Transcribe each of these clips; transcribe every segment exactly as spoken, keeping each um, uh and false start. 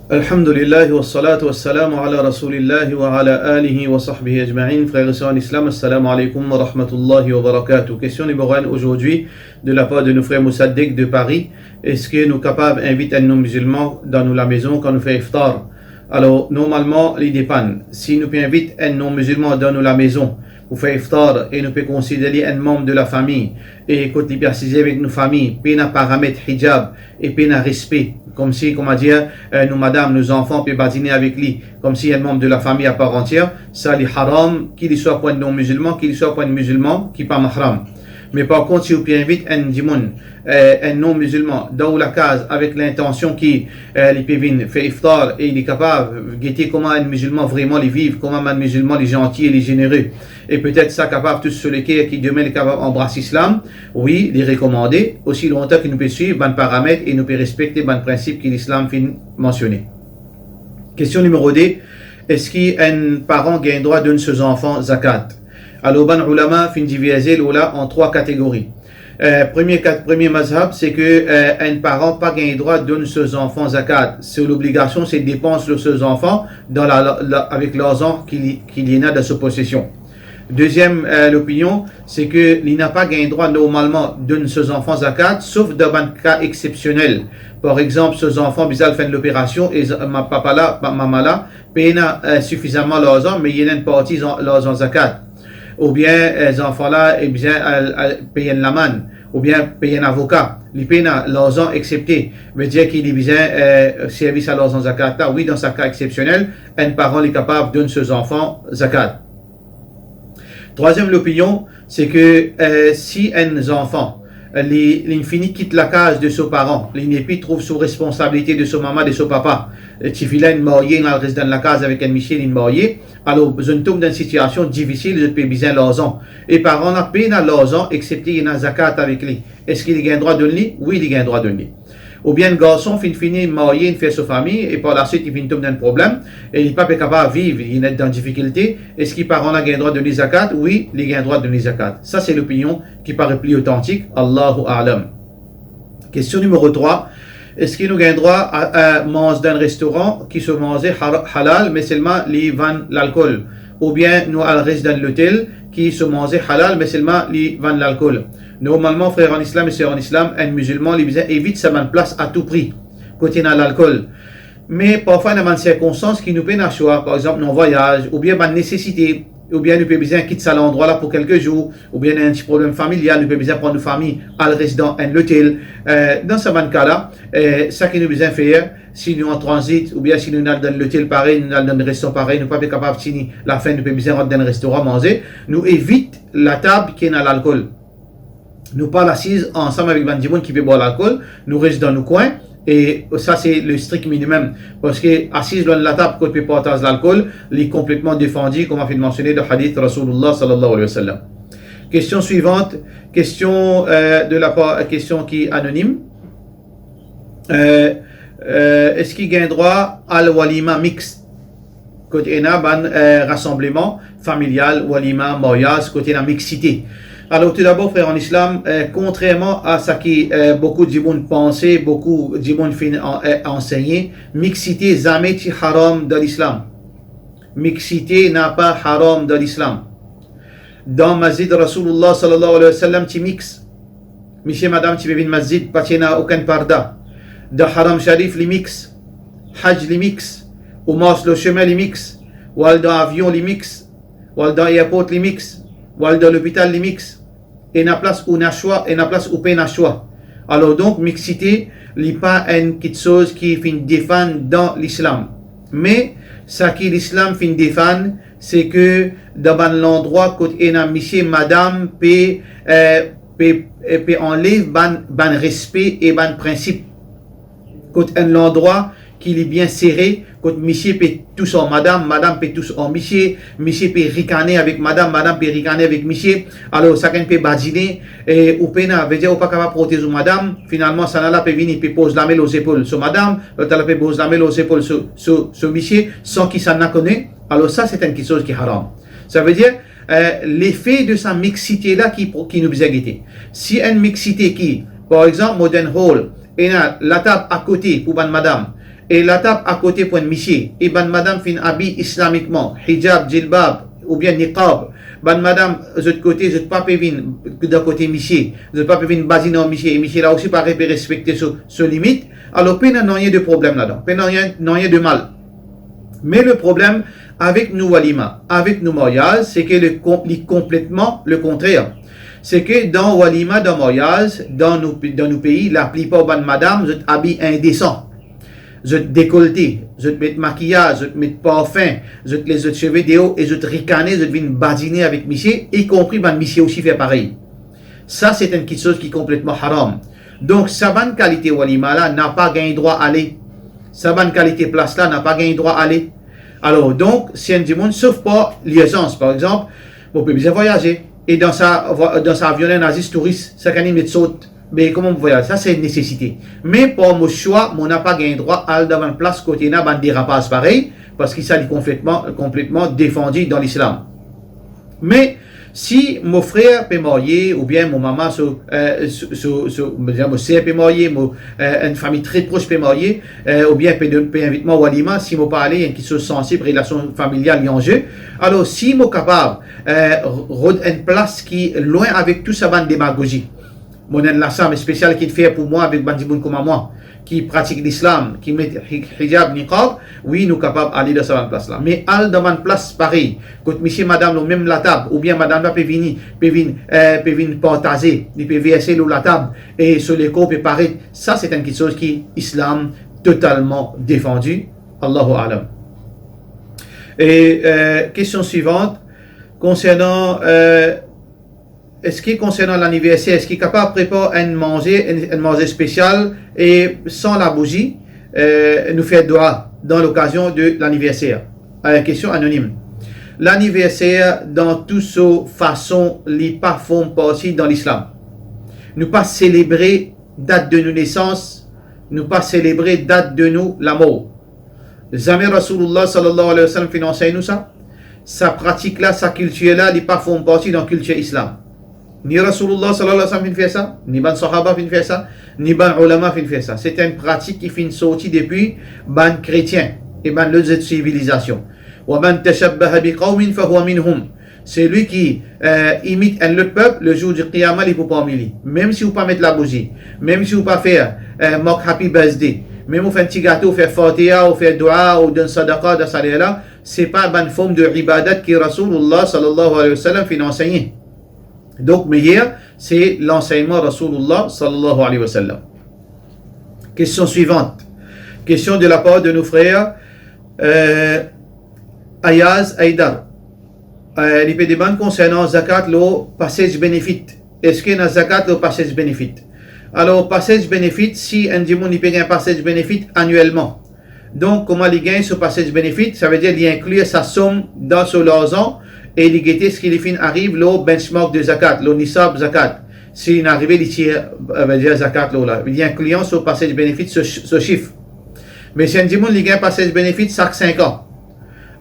Alhamdulillah, wassalatu wassalamu ala Rasoulillah wa ala alihi wa sahbihi ajma'in. Frères et sœurs en islam, assalamu alaikum wa rahmatullahi wa barakatuh. Question numéro un aujourd'hui, de la part de nos frères Moussadegh de Paris. Eski nou kapav invit enn non-mizilman dan nou lamezon kan nou fer iftar? Alor, normalman, li depann. Si nou pe invit enn non-mizilman dan nou lamezon pou fer iftar e nou pe konsider li enn manm de lafami, e kot li pe asize avek nou fami, pena paramet hijab e pena respe, koumsi, koumadir, eh, nou madam, nou zanfan pe badine avek li, koumsi enn manm de lafami a par antier, sa li haram, ki li swa pou enn non-mizilman, ki li swa pou enn mizilman ki pa mahram. Me par kont, si ou pe invit enn dimoun, eh, enn non-mizilman dan ou lakaz avek lintansion ki, eh, li pe vinn fer iftar e li kapav gete kouma enn mizilman vreman li viv, kouma bann mizilman li zanti e li zenere, e petet sa kapav tous so leker ki demin li kapav anbras Islam, wi, li rekomande, osi lontan ki nou pe swiv bann paramet e nou pe respekte bann prinsip ki Lislam finn mansione. Kestion nimero de, eski enn paran gagn drwa donn so zanfan zakat? Alor, bann oulama finn divize lor la an trwa kategori. Eh, premie kat-, premie mazhab, se ke, eh, enn paran pa gagn drwa donn so zanfan zakat. So lobligasion, se depans lor so zanfan dan la, la, la, avek larzan ki li, ki li ena dan so posesion. Deziem, eh, lopinion, se ke li napa gagn drwa normalman donn so zanfan zakat, sof dan bann ka exsepsionel. Par exanp, so zanfan bizin al fer enn loperasion e za-, ma-, papa la, ma-, mama la, pena, eh, sifizaman larzan, me li ena enn parti zan-, larzan zakat. Oubien, eh, zanfan la, eh, bizin al, al pey enn lamann, oubien pey enn avoka. Li pena larzan eksepte, vedir ki li bizin, eh, servi sa larzan zakat la. Wi, dan sa ka eksepsionel, enn paran li kapav donn so zanfan zakat. Trwaziem lopinion, se ke, eh, si enn zanfan, eh, li, li fini kit lakaz de so paran, li nepli trouv sou responsabilite de so mama, de so papa, eh, tifi la inn marye, inn al res dan lakaz avek enn misie, li inn marye, alor zot inn tom dan enn sitiasion difisil, zot pe bizin larzan. E paran la pena larzan, eksepte li ena zakat avek li. Eski li gagn drwa donn li? Wi, li gagn drwa donn li. Oubien enn garson finn fini marye, inn fer so fami, e par laswit li finn tom dan enn problem, e li pa pe kapav viv, li net dan difikilte, eski paran la gagn drwa donn li zakat? Wi, li gagn drwa donn li zakat. Sa se lopinion ki paret pli otantik, Allahu a'lam. Kestion nimero trwa, eski nou gagn drwa a, a manz dan enn restoran ki so manze har-, halal, me selman li vann lalkol? Oubien nou al res dan enn lotel ki so manze halal, me selman li vann lalkol? Normalman, frer an Islam e ser an Islam, enn mizilman, li bizin evit sa bann plas a tou pri, kot ena lalkol. Me parfwa, ena bann sirkonstans ki nou pena swa, par exanp, nou an vwayaz, oubien bann nesesite, oubien nou pe bizin kit sa landrwa la pou kelke zour, oubien ena enn ti problem familial, nou pe bizin pran nou fami, al res dan enn lotel. Eh, dan sa bann ka la, eh, sa ki nou bizin fer, si nou an tranzit, oubien si nou al dan lotel parey, nou al dan restoran parey, nou pa pe kapav tini lafin, nou pe bizin rant dan restoran manze, nou evit latab ki ena lalkol. Nou pa al asiz ansam avek bann dimoun ki pe bwar lalkol, nou res dan nou kwin, e sa se le strik minimem. Parski asiz lor enn latab kot pe partaz lalkol, li konpletman defandi, kouma finn mansione dan hadith Rasoulillah sallallahu alayhi wa sallam. Kestion swivant, kestion, eh, de la par, kestion ki anonim. Eh, eh, eski gagn drwa al walima mix? Kot ena bann, eh, rasanbleman familial, walima, maryaz, kot ena mixite. Alor, toudabor, frer an Islam, eh, kontrerman a sa ki, eh, boukou dimoun panse, boukou dimoun finn an-, eh, ansegne, mixite zame ti haram dan Lislam. Mixite napa haram dan Lislam. Dan masjid Rasoulillah sallallahu alayhi wa sallam ti mix. Misie madam ti pe vinn masjid, pa ti ena okenn parda. Dan Haram Sharif li mix, Haj li mix, ou mars lor sime li mix, ou al dan avion li mix, ou al dan airport li mix, ou al dan lopital li mix. Ena plas ou ena swa, ena plas ou pena swa. Alor donk, mixite, li pa enn kitsoz ki finn defann dan Lislam. Me sa ki Lislam finn defann, se ke dan bann landrwa kot ena misie, madam pe, eh, pe, eh, pe anlev bann, bann respe e bann prinsip. Kot enn landrwa ki li bien sere, kot misie pe tous ar madam, madam pe tous ar misie, misie pe rikane avek madam, madam pe rikane avek misie, alor sakenn pe badine, e ou pena, vedir ou pa kapav protez ou madam, finalman, sannla pe vini, pe poz lame lor zepol so madam, lot la pe poz lame lor zepol so, so, so misie, san ki sannla kone, alor sa se enn kitsoz ki haram. Sa vedir, eh, lefe de sa mixite la ki, ki nou bizin gete. Si enn mixite ki, par exanp, mo dan enn hall, ena latab akote pou bann madam, e latab akote pou enn misie, e bann madam finn abiy islamikman, hijab, jilbab, oubien niqab, bann madam zot kote, zot pa pe vinn dan kote misie, zot pa pe vinn badinn ar misie, e misie la osi pa pe respekte so, so limit, alor pena nanye de problem ladan, pena nanye, nanye de mal. Me le problem avek nou walima, avek nou maryaz, se ke le kon-, li konpletman le kontrer. Se ke dan walima, dan maryaz, dan nou, dan nou pei, laplipar bann madam, zot abiy indesan. Zot dekolte, zot met makiyaz, zot met parfin, zot les zot seve deor e zot rikane, zot vinn badine avek misie, ikonpri bann misie osi fer parey. Sa, se enn kiksoz ki konpletman haram. Donk, sa bann kalite walima la napa gagn drwa ale. Sa bann kalite plas la napa gagn drwa ale. Alor, donk, si enn dimoun, sof par lirzans, par exanp, mo pe bizin vwayaze, e dan sa, vwa-, dan sa avion la, ena zis touris, sa kapav met sort, me kouma mo vwayaze, sa se enn nesesite. Me par mo swa, mo napa gagn drwa al dan bann plas kote ena bann derapaz parey, parski sa li konpletman, konpletman defandi dan Lislam. Me si mo frer pe marye, oubien mo mama so, eh, so, so, so, mo dir mo ser pe marye, mo, eh, enn fami tre pros pe marye, eh, oubien pe donn, pe invit mwa walima, si mo pa ale, enn kiksoz sansib, relasion familial li an ze. Alor, si mo kapav, eh, rod enn plas ki lwin avek tou sa bann demagozi, mo ena enn lasam spesial ki fer pou mwa avek bann dimoun kouma mwa, ki pratik Lislam, ki met hi-, hijab, niqab, wi, nou kapav ale dan sa bann plas la. Me al dan bann plas parey, kot misie madam lor mem latab, oubien madam la pe vini, pe vinn, eh, pe vinn partaze, li pe verse lor latab, e so lekor pe paret, sa se enn kiksoz ki Islam totalman defandi. Allahu a'lam. E, eh, kestion swivant, konsernan, eh, eski konsernan laniverser, eski kapav prepar enn manze, enn, enn manze spesial e san labouzi, eh, nou fer dwa dan lokazion de laniverser? Eh, kestion anonim. Laniverser dan tou so fason, li pa form parti dan Lislam. Nou pa selebre dat de nou nesans, nou pa selebre dat de nou lamor. Zame Rasoulullah sallallahu alayhi wa sallam finn ansegn nou sa. Sa pratik la, sa kiltir la, li pa form parti dan kiltir Islam. Ni Rasoulullah sallallahu alayhi wa sallam finn fer sa, ni bann sahaba finn fer sa, ni bann ulama finn fer sa. Se enn pratik ki finn sorti depi bann kretien e bann lot zot sivilizasion. Wa man tashabbaha bi qawmin fahuwa minhum. Selwi ki, eh, imit enn lot pep, le zour di qiyama, li pou parmi li. Mem si ou pa met labouzi, mem si ou pa fer, eh, mark happy birthday, mem ou fer enn ti gato, ou fer fatiha, ou fer dua, ou donn sadaqa dan sa ler la, se pa bann form de ibadat ki Rasoulullah sallallahu alayhi wa sallam finn ansegne. Donk, meyer, se lansegnman Rasoulullah sallallahu alayhi wa sallam. Kestion swivant. Kestion de lapar de nou frer, eh, Ayaz Aydar. Eh, li pe demann konsernan zakat lor passage benefit. Eski ena zakat lor passage benefit? Alor, passage benefit, si enn dimoun li pe gagn passage benefit anielman, donk, kouma li gagn so passage benefit, savedir li inklir sa som dan so larzan e li gete seki li finn ariv lor benchmark de zakat, lor nisab zakat. Si li arive, li tir, eh, vedir zakat lor la. Li inklir so passage benefit, so, so sif. Me si enn dimoun li gagn passage benefit sak sink an,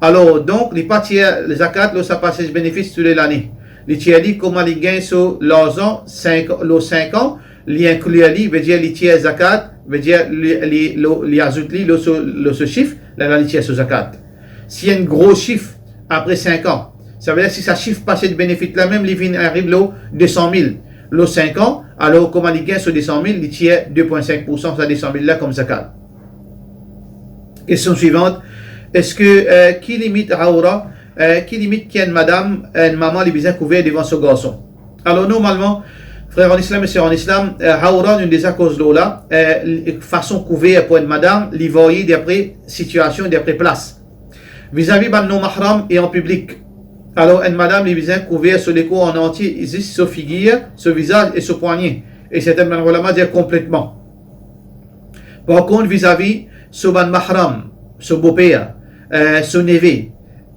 alor, donk, li pa tir zakat lor sa passage benefit tou le lane. Li tir li kouma li gagn so larzan sink, lor sink an, li inklir li, vedir li tir zakat, vedir li, li, lo, li azout li lor so, lor so sif, lerla li tir so zakat. Si enn gro sif apre sink an, savedir si sa sif passage benefit la mem, li vinn ariv lor de san mil lor sink an, alor kouma li gagn so de san mil, li tir de pwin sink poursan sa de san mil la kom zakat. Kestion swivant, eski, eh, ki limit aoura, eh, ki limit ki enn madam, enn mama, li bizin kouver devan so garson? Alor, normalman, frer an Islam e ser an Islam, eh, aoura, nou deza koz lor la, eh, fason kouver pou enn madam, li varye dapre sitiasion, dapre plas. Vizavi bann non-mahram e an piblik. Alor, enn madam, li bizin kouver so lekor an antie, zis so figir, so vizaz e so pwagne. E sertin bann ulama dir konpletman. Par kont, vizavi so bann mahram, so boper, eh, so neve,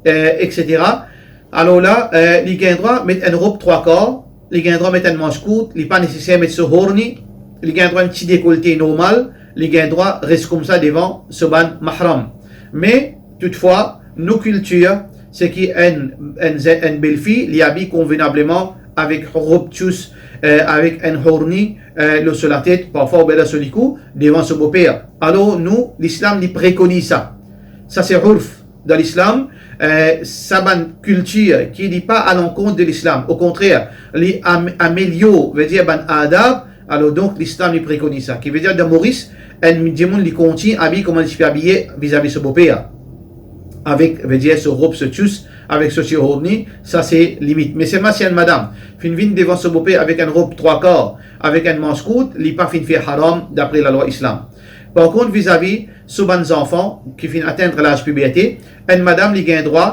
eh, et cetera, alor la, eh, li gagn drwa met enn rob trwa kar, li gagn drwa met enn manz kourt, li pa neseser met so horni, li gagn drwa enn ti dekolte normal, li gagn drwa res koumsa devan so bann mahram. Me, toutfwa, nou kiltir, seki enn, enn ze-, enn belfi, li abiy konvenableman avek rob tous, eh, avek enn horni, eh, lor so latet, parfwa oubien lor so likou, devan so boper. Alor nou, Lislam, li prekoniz sa. Sa se urf. Dan Lislam, eh, sa bann kiltir ki li pa alankont de Lislam. Okontrer, li am-, amelior, vedir bann adab. Alor donk, Lislam, li prekoniz sa. Ki vedir, dan Moris, enn dimoun, li kontign abiy kouma li ti pe abiye vizavi so boper. Avek, vedir, so rob, so tchous, avek so ti horni, sa se limit. Me selman si enn madam finn vinn devan so boper avek enn rob trwa kar, avek enn manz kourt, li pa finn fer haram dapre lalwa Islam. Par kont, vizavi so bann zanfan ki finn atenn laz piberte, enn madam, li gagn drwa,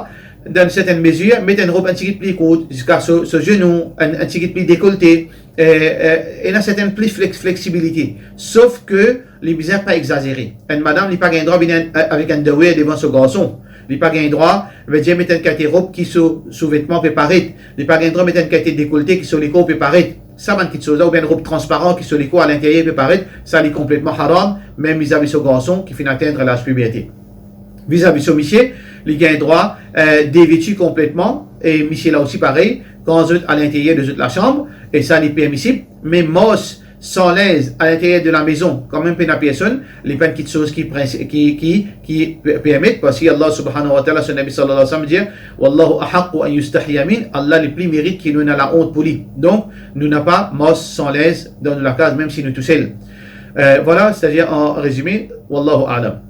dan enn sertenn mezir, met enn rob enn tigit pli kourt, ziska so, so zenou, enn, enn tigit pli dekolte, eh, eh, ena sertenn pli flex-, fleksibilite. Sof ke li bizin pa egzazere. Enn madam, li pa gagn drwa vinn enn, eh, avek enn underwear devan so garson. Li pa gagn drwa, vedir, met enn kalite rob ki so, so vetman pe paret. Li pa gagn drwa met enn kalite dekolte ki so lekor pe paret. Sa bann kitsoz la, oubien enn rob transparan ki so lekor alinteryer pe paret, sa li konpletman haram, mem vizavi so garson ki finn atenn laz piberte. Vizavi so misie, li gagn drwa, eh, deveti konpletman, e misie la osi parey, kan zot alinteryer de zot lasam, e sa li permisib, me mars san linz alinteryer de lamezon, kan mem pena personn, li pa enn kitsoz ki prins-, ki, ki, ki pe-, permet, parski Allah subhanahu wa ta'ala, so Nabi sallallahu alayhi wa sallam dir, "Wallahu ahaqqu an yustahya min", Allah li pli merit ki nou ena laont pou li. Donk, nou napa mars san linz dan nou lakaz, mem si nou tousel. Eh, vwala, setadir an rezime, wallahu a'lam.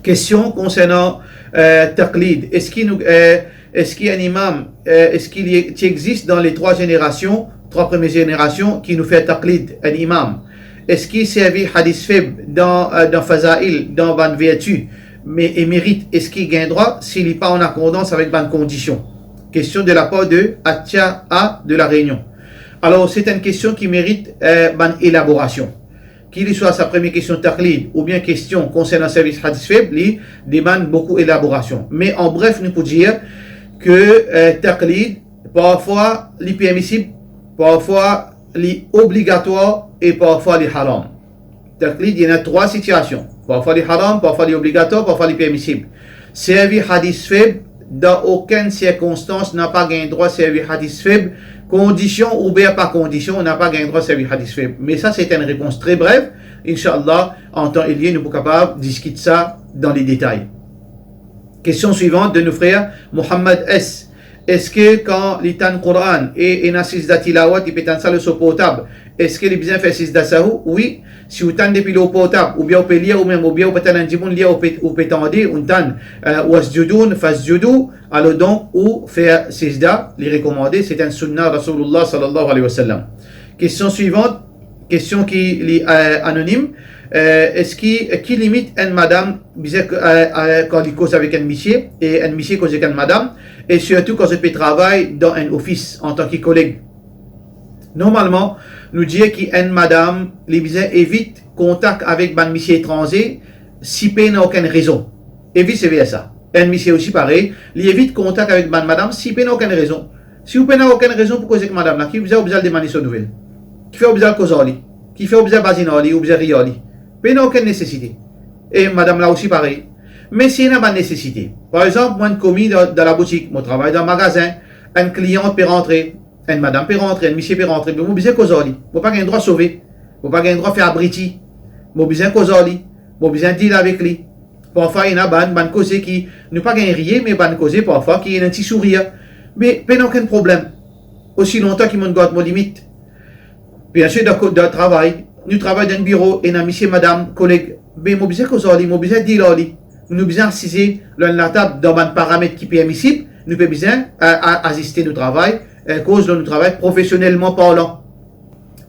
Kestion konsernan, eh, taklid. Eski nou, eh, eski enn imam, eh, eski li ti exist dan le trwa zenerasion, trwa premie zenerasion ki nou fer taklid enn imam? Eski servi hadis feb dan, eh, dan fazail, dan bann verti, me e merit, eski gagn drwa si li pa an akordans avek bann kondision? Kestion de lapar de Atia A de La Réunion. Alor, se enn kestion ki merit, eh, bann elaborasion. Ki li swa sa premie kestion taklid oubien kestion konsernan servi hadis feb, li demann boukou elaborasion. Me an bref, nou pou dir ke, eh, taklid, parfwa li permisib, parfwa li obligatwar e parfwa li haram. Taklid, ena trwa sitiasion. Parfwa li haram, parfwa li obligatwar, parfwa li permisib. Servi hadis feb, dan okenn sirkonstans, napa gagn drwa servi hadis feb, kondision oubien pa kondision, napa gagn drwa servi hadis feb. Me sa, se enn repons tre brev. Inshallah, an tan e lie, nou pou kapav diskit sa dan le detay. Kestion swivan de nou frer Mohammad S. Eski kan li tann Koran e ena sizda tilawat, li pe tann sa lor so portab, eski li bizin fer sizda sahou? Wi, si ou tann depi lor portab, oubien ou pe lir ou mem, oubien ou pe tann enn dimoun lir, ou pe, ou pe tande, ou tann, eh, wasjudun fasjudu, alor donk ou fer sizda, li rekomande, se enn sunna Rasoulillah sallallahu alayhi wa sallam. Kestion swivan, kestion ki li, eh, anonim, eh, eski, ki limit enn madam bizin, eh, eh, kan li koz avek enn misie, e enn misie koz avek enn madam, e sirtou kan zot pe travay dan enn ofis antan ki koleg? Normalman, nou dir ki enn madam, li bizin evit kontak avek bann misie etranze, si pena okenn rezon. E vice versa. Enn misie osi parey, li evit kontak avek bann madam, si pena okenn rezon. Si ou pena okenn rezon pou koz ek madam la, ki bizin ou bizin al demann li so nouvel? Kifer ou bizin al koz ar li? Kifer ou bizin bazin ar li, ou bizin rir ar li? Pena okenn nesesite. E madam la osi parey. Me si ena bann nesesite, par exanp, mo enn komi dan, dan laboutik, mo travay dan magazin, enn klian pe rantre, enn madam pe rantre, enn misie pe rantre, me mo bizin koz ar li. Mo pa gagn drwa sove. Mo pa gagn drwa fer abriti. Mo bizin koz ar li. Mo bizin deal avek li. Parfwa ena bann, bann koze ki nou pa gagn rie, me bann koze parfwa ki ena enn ti sourir. Me pena okenn problem, osi lontan ki mo'nn gard mo limit. Biensir, dan ko-, dan travay, nou travay dan enn biro, ena misie, madam, koleg, be mo bizin koz ar li, mo bizin deal ar li. Nou bizin asize lor enn latab dan bann paramet ki permisib, nou pe bizin, eh, a-, aziste nou travay, eh, koz lor nou travay profesionelman parlan.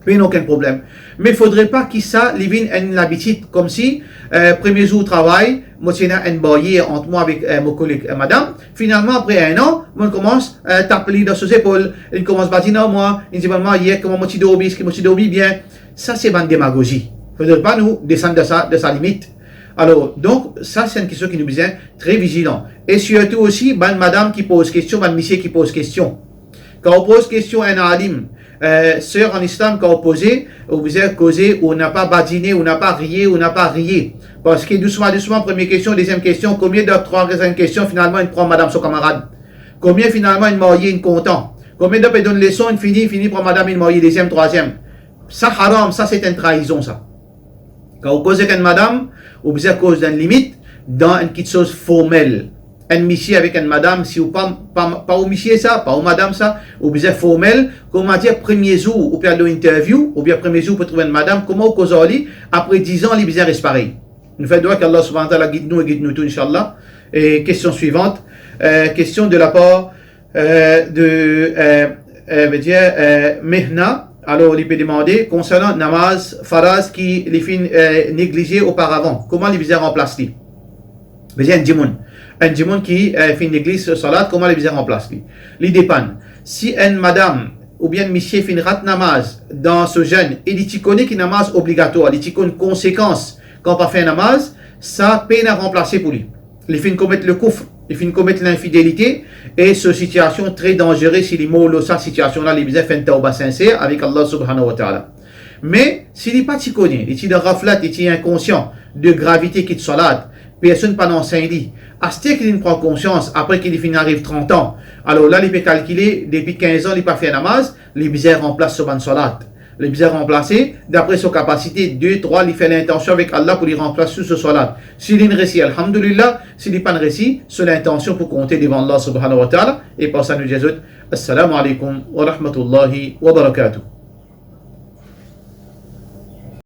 Pena okenn problem. Me fodre pa ki sa li vinn enn labitid, koumsi, eh, premie zour travay, mo ti ena enn baryer ant mwa avek, eh, mo koleg, eh, madam. Finalman, apre enn an, mo'nn koumans, eh, tap li dan so zepol, li'nn koumans badin ar mwa, li'nn dir mwa, yer kouma mo ti dormi, eski mo ti dormi bien? Sa se bann demagozi. Fodre pa nou desann dan sa, dan sa limit. Alor, donk, sa se enn kestion ki nou bizin tre vizilan. E sirtou osi, bann madam ki poz kestion, bann misie ki poz kestion. Kan ou poz kestion enn alim, eh, ser an Islam, kan ou poze, ou bizin koze, ou napa badine, ou napa riye, ou napa riye. Parski dousman, dousman, premie kestion, deziem kestion, komie dan trwaziem kestion, finalman, inn pran madam so kamarad? Komie finalman inn marye, inn kontan? Konbien dan pe donn leson, inn fini, fini pran madam, inn marye deziem, trwaziem. Sa haram, sa se enn traizon sa. Kan ou koz ek enn madam, ou bizin koz dan limit, dan enn kiksoz formel. Enn misie avek enn madam, si ou pa, pa, pa ou misie sa, pa ou madam sa, ou bizin formel, kouma dir, premie zour ou pe al dan interview, oubien premie zour ou pe trouv enn madam, kouma ou koz ar li, apre diz an, li bizin res parey. Nou fer dwa ki Allah Subhanahu wa Ta'ala gid nou e gid nou tou, inshallah. E kestion swivant, euh, kestion de la par, euh, de, euh, euh, vedir, euh, Mehna. Alor, li pe demande konsernan namaz faraz ki li finn, euh, neglize oparavan, kouma li bizin ranplas li? Vedir enn dimoun, enn dimoun ki, euh, finn negliz so salat, kouma li bizin ranplas li? Li depann. Si enn madam oubien enn misie finn rat namaz dan so zenn e li ti kone ki namaz obligatwar, li ti konn konsekans kan pa fer namaz, sa pena ranplase pou li. Li finn komet le koufr, li finn komet linfidelite, e so sitiasion tre danzere. Si li mor lor sa sitiasion la, li bizin fer enn tawba sinser avek Allah Subhanahu wa Ta'ala. Me si li pa ti kone, li ti dan ghaflat, li ti inkonsian de gravite ki salat, personn pa ansegn li, aster ki li pran konsians, apre ki li finn ariv trant an, alor la li pe kalkile, depi kinz an li pa fer namaz, li bizin ranplas so bann salat. Li bizin ranplase dapre so kapasite, de, trwa, li fer lintansion avek Allah pou li ranplas tou so salat. Si linn resi, alhamdulillah, si li pann resi, so lintansion pou konte devan Allah Subhanahu wa Ta'ala. E par sa nou dir zot, Assalamu alaikum wa rahmatullahi wa barakatuh.